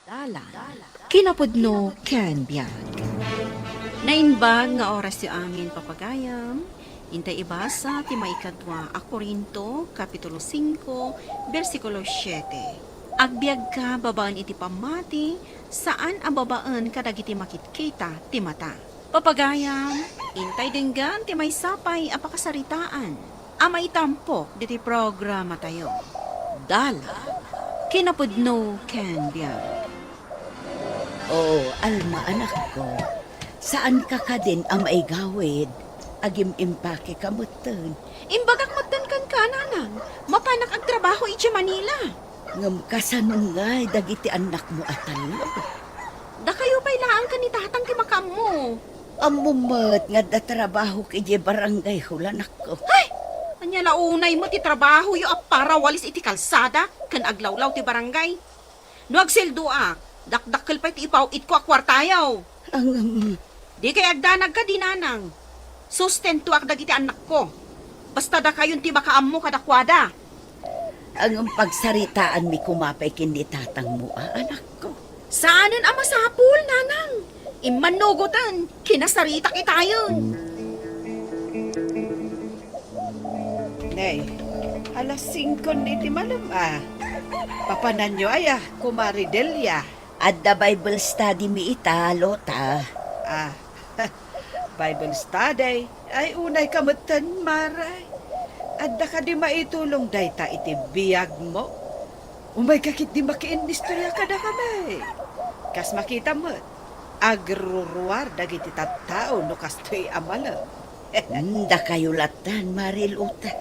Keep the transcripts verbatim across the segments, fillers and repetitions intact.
Dalan, kinapudno ken biag. Naimbag nga orasyo amin, papagayam. Intay ibasa ti maikadua a Corinto, Kapitulo singko, bersikulo siete. Agbiagka babaen iti pammati, saan a babaen kadagiti makitkita ti mata. Papagayam, intay denggan ti maysa pay a pakasaritaan a maitampok ditoy programatayo. Dalan, kinapudno ken biag. Oo, Alma, anakko. Saanka kadin a maigawid. Agim-impakeka metten. Imbagak metten kenka, Nanang. Mapanak agtrabaho idiay Manila. Ngem kasano ngay dagiti annakmo a tallo? Dakayo pay laeng ken ni Tatang ti makaammo. Ammo met nga adda trabahok idiay barangay hall, anakko. Ay! Ania la unay met ti trabahoyo a parawalis iti kalsada ken aglawlaw ti barangay? No agsueldoak, dakdakkel pay ti ipaw-itko a kuartayo. Ang, um, Dikay agdanag kadi, Nanang. Sustentoak dagiti annakko. Basta dakayon ti makaammo kadakuada. Ang pagsaritaanmi koma pay ken ni tatangmo a, anakko. Saanen a masapul, Nanang. Immannugoten, kinasaritak itayon. Nay, alas singko iti malem a. Papananyo aya, Kumare Delia? Adda Bible study mi ita, Lota. Ah, Bible study? Ay, unay ka metten, Mare. Adda kadi maitulong dayta iti biagmo? Umay ka ketdi makiinnistorya kadakami. Kas makita met, agruruar dagiti tattao no kastoy a malem. Hmm, dakayo lattan, Mare Lota.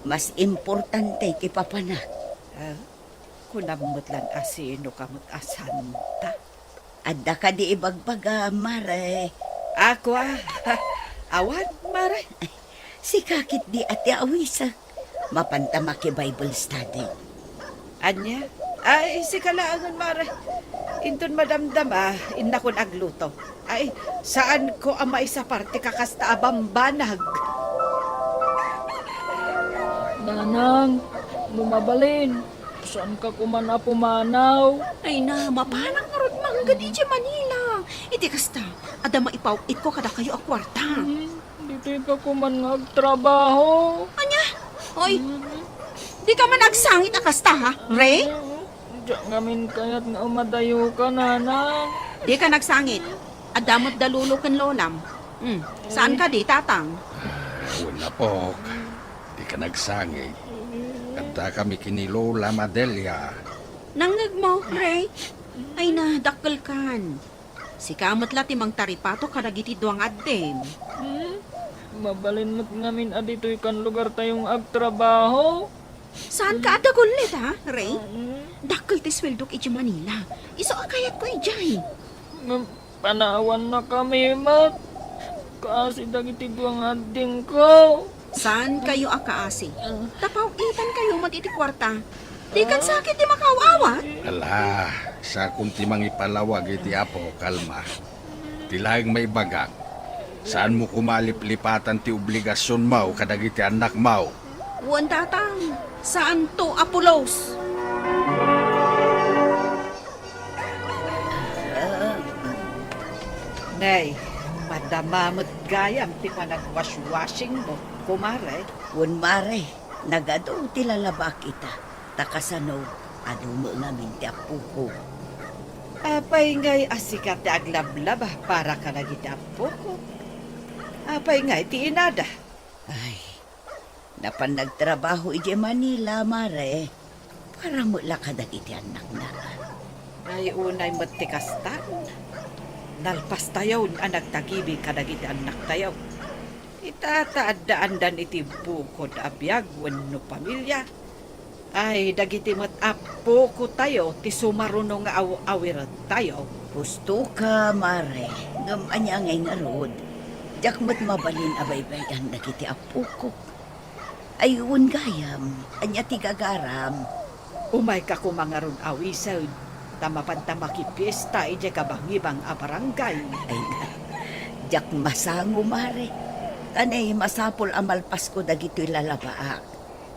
Mas importante ti papanak. Ah, kunam met lan a sino ka met a santa. Adda kadi ibagbaga, Mare? Ako, ah, awan, Mare. Sika ketdi a ti awisek. Mapanta maki-Bible study. Ania? Ay, sika laengen, Mare. Inton madamdama, innakon agluto. Ay, saanko a maisapar ti kakasta a bambanag. Nanang, no mabalin, saanka koman a pumanaw? Ay na, mapanak ngarud manggad idiay Manila. Iti kasta, adda maipaw-itko kadakayo a kuarta. Hmm, ditoyka koman nga agtrabaho. Ania? Oy, dika man agsangit a kasta, ha, Ray? Hmm, diak ngamin kayat nga umadayoka, Nanang. Dika nagsangit. Adda met da lolo ken lolam. Hmm, saan kadi, tatang? Ah, wen, apok. Dika nagsangit. Adda kami ken ni Lola Madelia. Nangngegmo, Ray? Ay na, dakkelkan. Sika met la ti mangtaripato kadagiti dua nga addim. Hmm? Mabalin met ngamin a ditoykan lugartayo nga agtrabaho. Saanka a dagullit, ha, Ray? Hmm? Dakkel ti sueldok idiay Manila. Isu a kayatko idiay. Ngem panawannakami met. Kaasi dagiti dua nga addingko. Saankayo a kaasi. Ta paw-itankayo met iti kuarta. Dikan sakit ti makaaw-awat? Ala, sakon ti mangipalawag iti Apo, kalma. Ti laeng maibagak, saanmo koma a liplipatan ti obligasionmo kadagiti annakmo. Wen, tatang, saanto a pulos. Nay, madama met gayam ti panagwashwashingmo, kumare. Wen, mare, nagadu ti lalabaak ita, ta kasano, adu met ngamin ti appokok. Apay ngay a sika ti aglablaba para kadagiti appokok? Apay ngay ti inada? Ay, napan nagtrabaho idiay Manila, mare. Para met la kadagiti annakna. Ay, unay met ti kastan. Nalpastayo a nagtagibi kadagiti annaktayo. Ita ta addaandan iti bukod a biag wenno pamilia. Ay, dagiti met appokotayo ti sumaruno nga aw-awirtayo. Husto ka, mare. Ngem ania ngay ngarud? Diak met mabalin a baybay-an dagiti appokok. Ay, wen gayam, ania ti gagaram? Umayka koma ngarud awised, ta mapanta makipiesta idiay kabangibang a barangay. Ay, diak masango, mare. Kanay masapul a malpasko dagitoy lalabaak.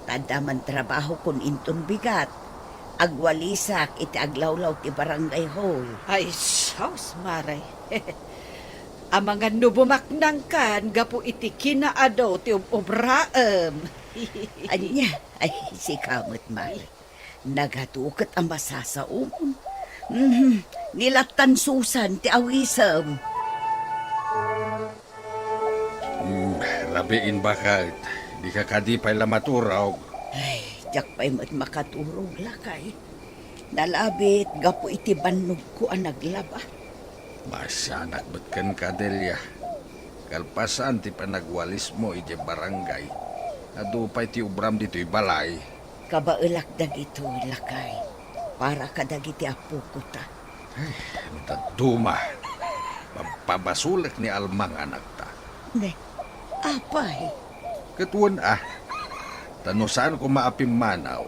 Ta adda man trabahokon inton bigat. Agwalisak iti aglawlaw ti barangay hall. Ay, sus, Mare. Amangan no bumaknangkan gapu iti kinaadu ti ub-ubraem. Ania? Ay, sika met, Mare. Nagadu ket a masasaomon. Mhm. Ni lattan Susan ti awisem. Hmm, rabii, baket. Dika kadi pay la maturog? Ay, diak pay met makaturog, lakay. Nalabit gapu iti bannogko a naglaba. Maasianak met kenka, Delia. Kalpasan ti panagwalismo idiay barangay, adu pay ti ubram ditoy balay. Kabaelak dagitoy, lakay, para kadagiti appokota. Ay, dadduma. Pampabasolek ni Alma nga anakta. Ne, apay? Ket wen a, ta no saan koma a pimmanaw,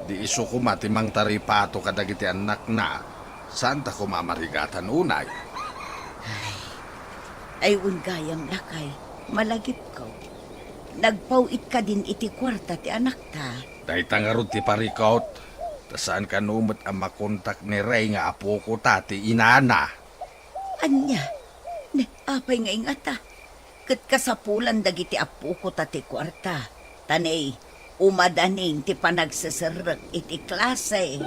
di isu koma ti mangtaripato kadagiti annakna, saanta koma a marigatan unay. Ay, wen gayam, lakay, malagipko. Nagpaw-it kadin iti kuarta ti anakta. Dayta ngarud ti parikut, ta saan kano met a makontak ni Rey nga apokota ti inana. Ania? Ne, apay nga ingata? Ket kasapulan dagiti appokota ti kuarta. Ta ne, umadanin ti panagseserrek iti klase.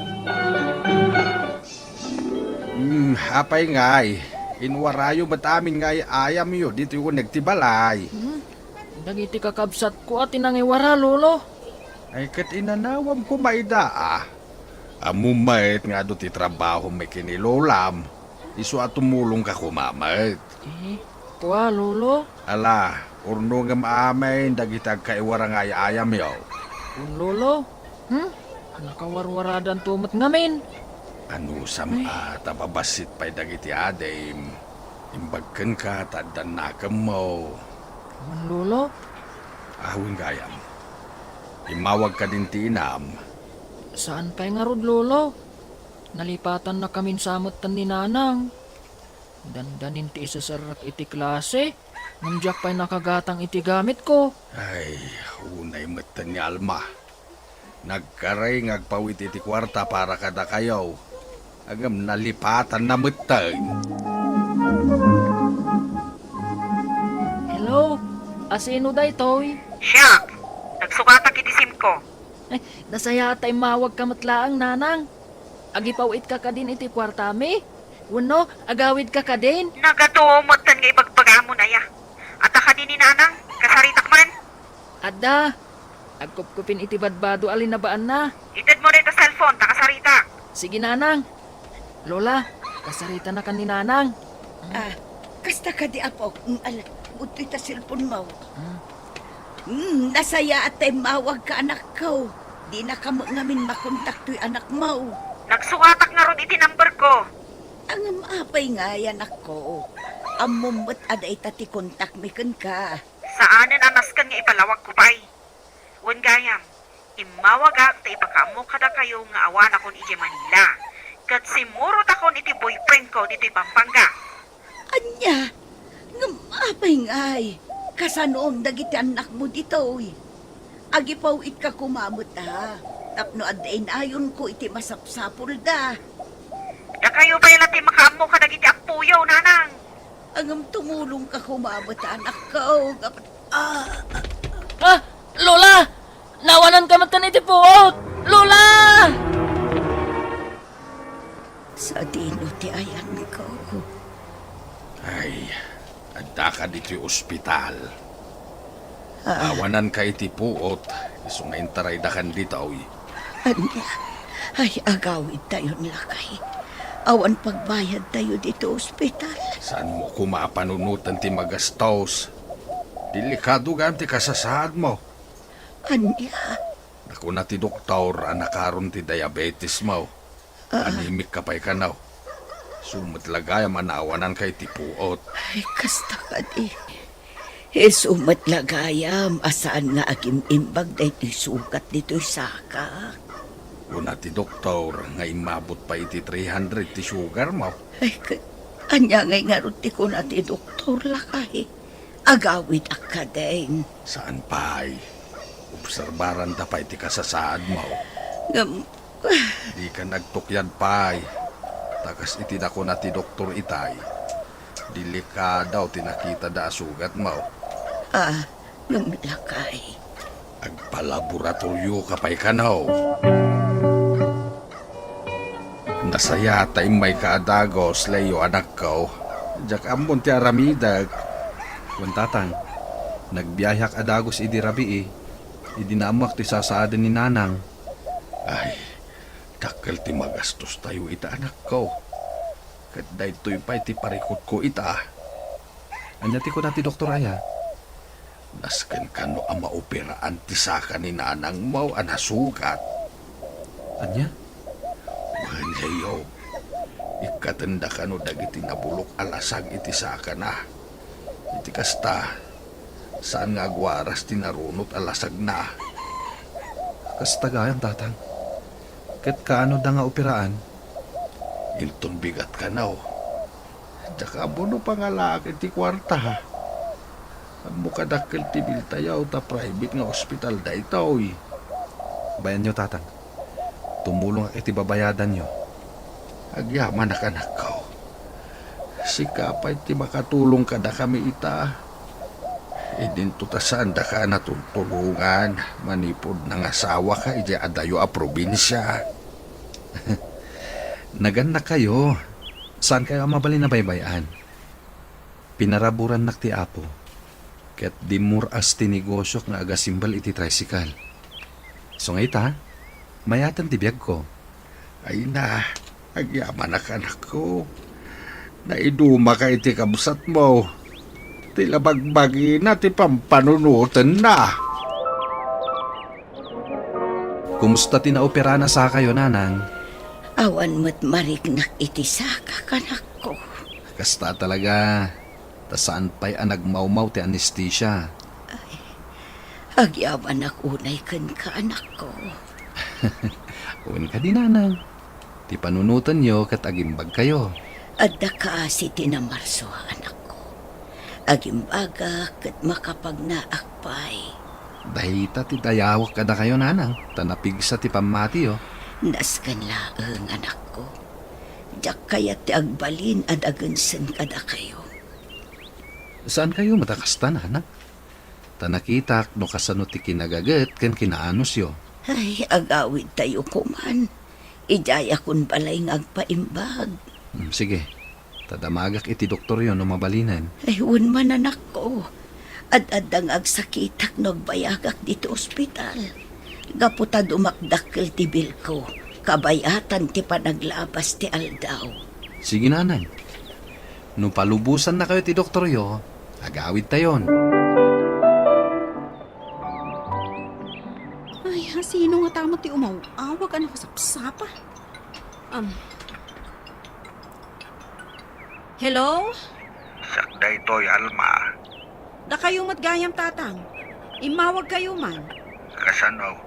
Hmm, apay ngay, inwarayo met amin nga ay-ayamyo ditoy uneg ti balay. Hmm? Dagiti kakabsatko a ti nangiwara, Lolo. Ay, ket inanawam koma ida, a. Ammom met nga adu ti trabahom ken ni Lolam. Isu a tumulongka koma met. Eh, kua, Lolo? Ala, urnongem amin dagiti agkaiwara nga ay-ayamyo. Kun, Lolo? Hmm? Nakawarwaradanto met ngamin. Anusam a ta babassit pay dagiti adim. Imbag kenka ta addan nakemmo. Kun, Lolo? Awen gayam. Immawag kadin ti inam. Saan pay ngarud, Lolo? Nalipatannakamin sa metten ni Nanang. Dandanin ti iseserrek iti klase, ngem diak pay nakagatang iti gamitko. Ay, unay metten ni Alma. Nagkarey nga agpaw-it iti kuarta para kadakayo. Ngem nalipatanna metten. Hello? Asino daytoy? Siak! Nagsukatak iti simko. Ay, nasayaat ta immawagka met laeng, Nanang. Agipaw-itka kadin iti kuartami? Wenno, agawidka kadin? Nagatuo metten nga ibagbagam, aya. Adda kadi ni Nanang, kasaritak man? Adda. Agkupkupin iti badbado a linabaanna. Itedmo dayta cellphone, ta kasaritak. Sige, Nanang. Lola, kasaritanakan ni Nanang. Ah, kasta kadi, apo. Mm, ala, udtoy ta cellphone mo. Hmm. Hmm, nasayaat ta immawagka, anakko. Dinaka met ngamin makontak toy anakmo. Nagsukatak ngarud iti number ko. Ngem apay ngay, anakko? Ammom met a dayta ti kontakmi kenka. Saanen a nasken nga ipalawagko pay. Wen gayam, immawagak ta ipakaammo kadakayo nga awanakon idiay Manila, ket simmurotakon iti boyfriendko ditoy Pampanga. Ania? Ngem apay ngay? Kasanom dagiti annakmo ditoy? Agipaw-itka koma met a, tapno adda inayonko iti masapsapulda. Dakayo pay la ti makaammo kadagiti appoyo, Nanang. Ngem tumulongka koma met, anakko, gapu-, ah, Ah! Lola! Nawananka met ken iti puot! Lola! Sadino ti ayanko? Ay, addaka ditoy ospital. Ah. Awananka iti puot, isu nga intaraydakan ditoy. Ania? Ay, agawidtayon, lakay. Awan pagbayadtayo ditoy ospital. Saanmo koma a panunoten ti magastos? Delikado gayam ti kasasaadmo. Ania? Nakuna ti doktor a nakaron ti diabetesmo. Ah. Anemic ka pay kano. Isu met la gayam a naawananka iti puot. Ay, kasta kadi. Isu met la gayam a saan nga agim-imbag daytoy sugat ditoy sakak. Kuna ti doktor nga immabot pay iti three hundred ti sugarmo. Ay, ka-, ania ngay ngarud ti kuna ti doktor, lakay? Agawidak kadin. Saan pay. Obserbaranta pay ti kasasaadmo. Ngem, Dikan agtukyad pay. Ta kas iti nakuna ti doktor itay, delikado ti nakitada a sugatmo. Ah, ngem lakay. Agpalaboratorio ka pay kano. Nasayaat ta immayka a dagus, Leo, anakko. Diak ammon ti aramidek. Wen, Tatang, nagbiahek a dagus idi rabii, idi naammoak ti sasaaden ni Nanang. Ay, dakkel ti magastostayo ita, anakko. Ket daytoy pay ti parikutko ita. Ania ti kuna ti doktor aya? Nasken kano a maoperaan ti saka ni nanangmo a nasugat. Ania? Wen, Leo, ikkatenda kano dagiti nabulok a lasag iti sakana. Iti kasta, saan nga agwaras ti narunot a lasagna. Kasta gayam, Tatang. Ket kaano da nga operaan? Inton bigat kano, diak ammo no pangalaak iti kuarta. Ammo kadakkel ti biltayo ta private nga ospital daytoy. Bayanyo, Tatang. Tumulongak iti babayadanyo. Agyamanak, anakko. Sika pay ti makatulong kadakami ita. Idinto ta saandaka a natuntulongan manipud nangasawaka idiay adayo a probinsia. Nagannakayo. Saankayo a mabalin a baybay-an. Pinaraburannak ti Apo, ket dimmur-as ti negosiok nga agasimbal iti tricycle. Isu nga ita, mayaten ti biagko. Ay na, agyamanak, anakko. Naidumaka iti kabsatmo. Ti labagbagina ti pampanunotenna. Kumusta ti naoperana sakayo, Nanang? Awan met mariknak iti saka, anakko. Kasta talaga, ta saan pay a nagmawmaw ti anestesia. Ay, agyamanak unay kenka, anakko. Wen kadi, Nanang. Ti panunotenyo ket agimbagkayo. Adda kaasi ti namarsua, anakko. Agimbagak ket makapagnaak pay. Dayta ti dayawek kadakayo, Nanang, ta napigsa ti pammatiyo. Nasken laeng, anakko. Diak kayat ti agbalin a dagensen kadakayo. Saankayo met a kasta, Nanang? Ta nakitak no kasano ti kinagaget ken kinaanusyo. Ay, agawidtayo koman. Idiayakon balay nga agpaimbag. Hmm, sige. Ta damagak iti doktoryo no mabalinen. Ay, wen man, anakko. Ad-adda nga agsakitak no agbayagak ditoy ospital. Gapu ta dumakdakkel ti bilko, kabayatan ti panaglabas ti aldaw. Sige, Nanang. No palubosannakayo ti doktoryo, agawidtayon. Ay, sino ngata met ti umaw-awag a nakasapsapa? Um. Hello? Siak daytoy, Alma. Dakayo met gayam, Tatang. Immawagkayo man. Kasano?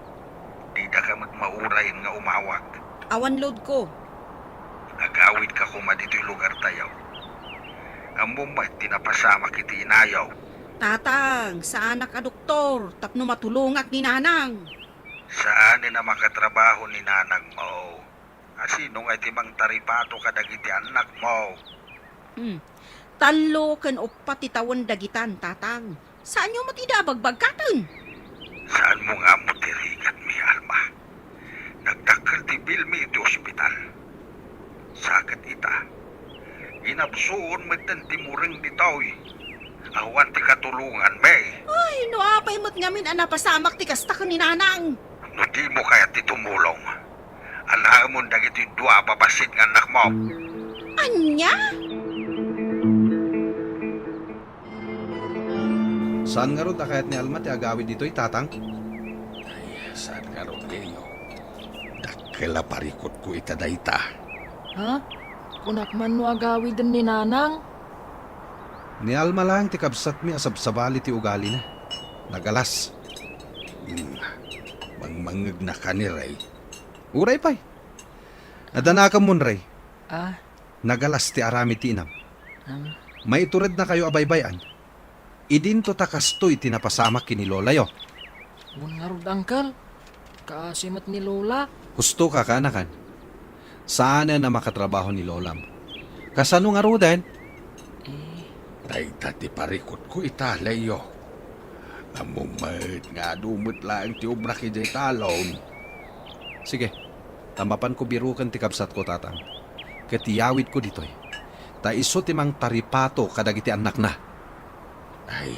Didaka met mauray nga umawag. Awan load ko. Agawidka koma ditoy lugartayo. Ammom met ti napasamak iti inayo. Tatang, saanak a doktor tapno matulongak ni Nanang. Saanen a makatrabaho ni nanangmo. Asino ngay ti mangtaripato kadagiti annakmo? Hmm. Tallo ken uppat ti tawen dagitan, Tatang. Saanyo met ida a bagbagkaten? Saanmo nga ammo ti rigatmi, Alma? Nagdakkel ti bilmi iti ospital. Sa ket ita, ginapsuon metten ti mureng ditoy. Awan ti katulonganmi. Ay, no apay met ngamin a napasamak ti kasta ken ni Nanang. No dimo kayat ti tumulong, alaemon dagiti dua a babassit nga annakmo. Ania? Saan ngarud a kayat ni Alma ti agawid ditoy, Tatang? Ay, saan ngarud, Leo? Dakkel a parikutko ita dayta. Ha? Kunak man no agawiden ni Nanang? Ni Alma laeng ti kabsatmi a sabsabali ti ugalina. Nagalas. Hmm. Mangmangegnaka ni Ray. Uray pay. Adda nakanmon, Ray. Ah. Nagalas ti aramid ti inam. Ah. Maiturednakayo a baybay-an. Idinto ta kastoy ti napasamak ken ni lolayo. Wen ngarud, Uncle. Kaasi met ni Lola. Husto ka, kaanakan. Saanen a makatrabaho ni Lolam. Kasano ngaruden? Eh. Dayta ti parikutko ita, Leo. Ammom met nga adu met laeng ti obrak idiay talon. Sige, ta mapanko biroken ti kabsatko, Tatang. Ket iyawidko ditoy. Ta isu ti mangtaripato kadagiti annakna. Ay,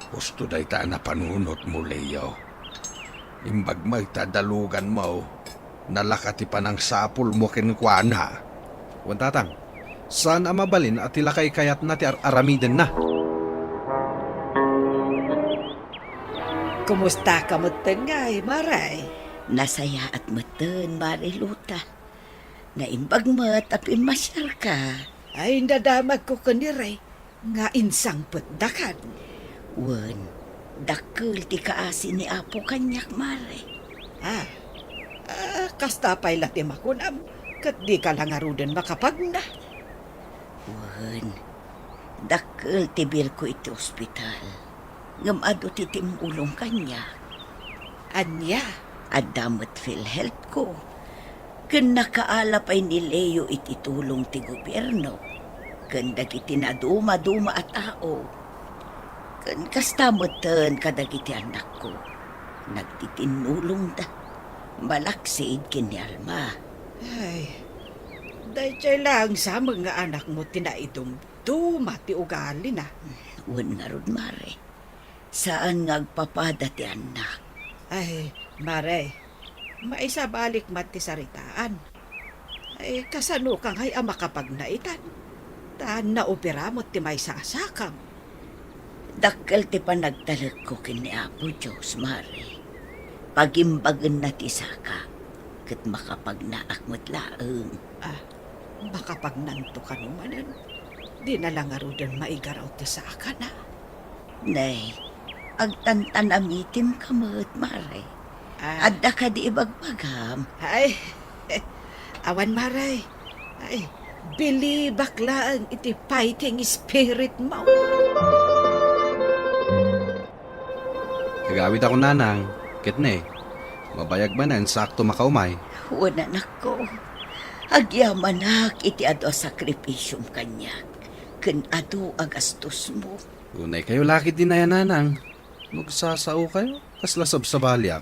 husto dayta a napanunotmo, Leo. Imbag met ta daluganmo, nalaka ti panangsapulmo kenkuana. Wen, Tatang, saan a mabalin a ti lakaykayatna ti ar-aramidenna. Kumustaka metten ngay, Mare? Nasayaat metten, Mare Luta. Naimbag met a pimmasiarka. Ay, nadamagko ken ni Rey nga insangpetdakan. Wen, dakkel ti kaasi ni Apo kaniak, Mare. Ah, ah, kasta pay la ti makunam, ket dika la ngaruden makapagna. Wen, dakkel ti bilko iti ospital. Ngem adu ti timmulong kaniak. Ania? Adda met PhilHealth ko. Ken nakaala pay ni Leo iti tulong ti gobierno ken dagiti nadumaduma a tao. Ken kasta metten kadagiti annakko. Nagtitinnulongda. Malaksid ken ni Alma. Ay, daytoy laeng sa met nga anakmo ti naidumduma ti ugalina. Wen ngarud, Mare. Saan nga agpapada ti annak. Ay, Mare, maisabalik met ti saritaan. Ay, kasanoka ngay a makapagna itan? Ta naopera met ti maysa a sakam. Dakkel ti panagtalekko ken ni Apo Dios, Mare. Pagimbagenna ti saka, ket makapagnaak met laeng. Ah, makapagnanto kano manen? Dina la ngaruden maigaraw ti sakana. Nay, agtantanamitimka met, Mare. Ah. Adda kadi ibagbagam? Ay, awan, Mare. Ay, bilibak laeng iti fighting spirit mo. Agawidakon, Nanang, ket ne, mabayag manen, sakto makaumay. Wen, anakko, agyamanak iti adu a sakripisiom kaniak, ken adu a gastosmo. Unay kayo lakit dinaya, Nanang. Nagsasaokayo, kasla sabsabaliak.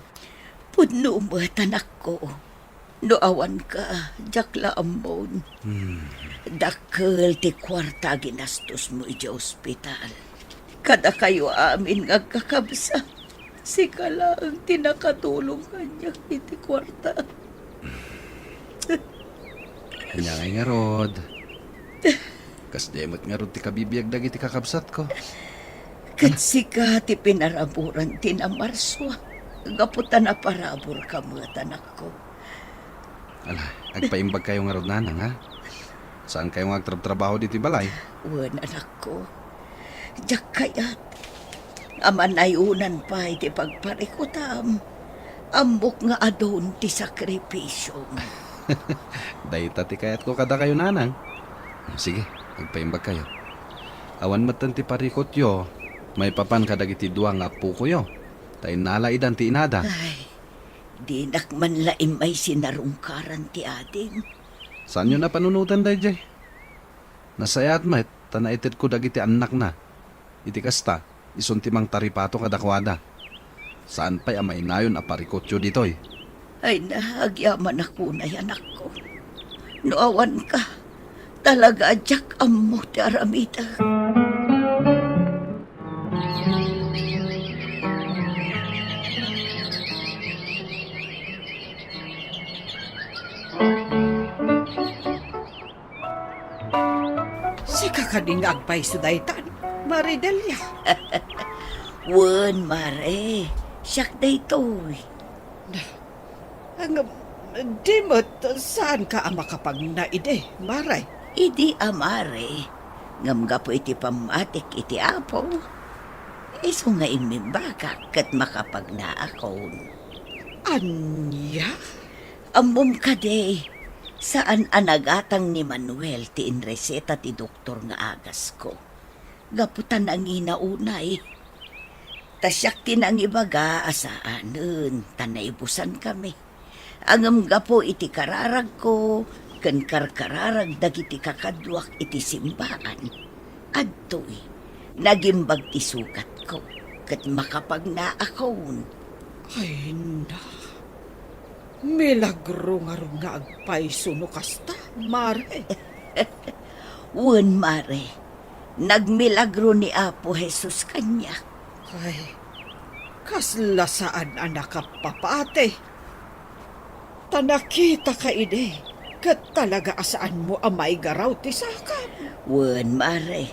Pudno met, anakko. No awanka, diak la ammon. Hmm. Dakkel ti kuarta a ginastosmo idiay ospital. Kadakayo amin nga agkakabsat, sika laeng ti nakatulong kaniak iti kuarta. Ania ngay ngarud? Kasdiay met ngarud ti kabibiag dagiti kakabsatko. Ket sika ti pinaraburan ti namarsua, gapu ta naparaburka met, anakko. Ala, agpaimbagkayo ngarud, Nanang, ha? Saankayo nga agtrabtrabaho ditoy balay? Wen, anakko. Diak kayat a manayonan pay ti pagparikutam. Ammok nga adun ti sakripisiom. Dayta ti kayatko kadakayo, Nanang. Sige, agpaimbagkayo. Awan metten ti parikutyo maipapan kadagiti dua nga appokoyo, ta innalaidan ti inada. Ay, dinak man la immay sinarungkaran ti adim. Saanyo napanunotan daydiay? Nasayaat met ta naitedko dagiti annakna. Iti kasta, isun ti mangtaripato kadakuada. Saan pay a mainayon a parikutyo ditoy. Ay na, agyamanak unay, anakko. No awanka, talaga a diak ammo ti aramidek. Sika kadi nga agpayso daytan, Mare Delia? Wen, Mare. Siak daytoy. Na, ngem, di met saanka a makapagna idi, Mare? Idi a, Mare. Ngem gapu iti pammatik iti Apo, isu nga immimbagak ket makapagnaakon. Ania? Ammom kadi, saan a nagatang ni Manuel ti inreseta ti doktor nga agasko. Gapu ta nangina unay. Ta siak ti nangibaga a saanen, ta naibusankami. Ngem gapu iti kararagko ken karkararag dagiti kakaduak iti simbaan, adtoy, nagimbag ti sugatko, ket makapagnaakon. Ay, na. Milagro ngarud nga agpayso no kasta, Mare. Wen, Mare. Nagmilagro ni Apo Jesus kaniak. Ay, kasla saan a nakapapati. Ta nakitaka idi, ket talaga a saanmo a maigaraw ti sakam. Wen, Mare.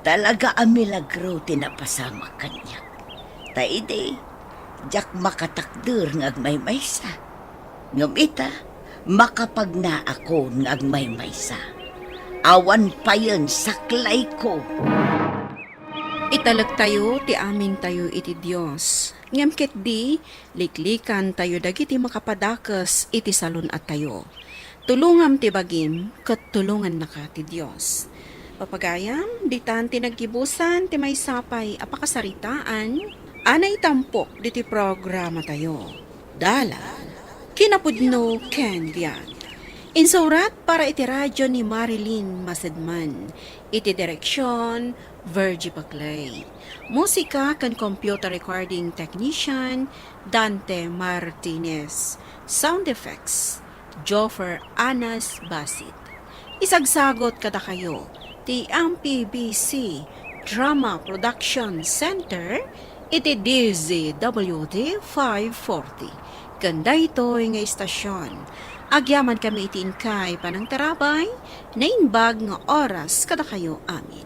Talaga a milagro ti napasamak kaniak. Ta idi, diak makatakder nga agmaymaysa. Ngem ita, makapagnaakon nga agmaymaysa. Awan payen saklayko. Italektayo ti amintayo iti Dios, ngem ketdi, liklikantayo dagiti makapadakes iti salun-attayo. Tulongam ti bagim, ket tulongannaka ti Dios. Papagayam, ditan ti naggibusan ti maysa pay a pakasaritaan a naitampok diti programatayo. Dalan, kinapudno ken biag. Insurat para iti radio ni Marilyn Masedman. Iti direksion, Virgie Paclay. Musika ken computer recording technician, Dante Martinez. Sound effects, Joffer Anas Basit. Isagsagot kadakayo ti M P B C Drama Production Center iti D Z W T five forty. Ken daytoy nga istasyon, agyamankami iti inkay panangtarabay, naimbag nga oras kadakayo amin.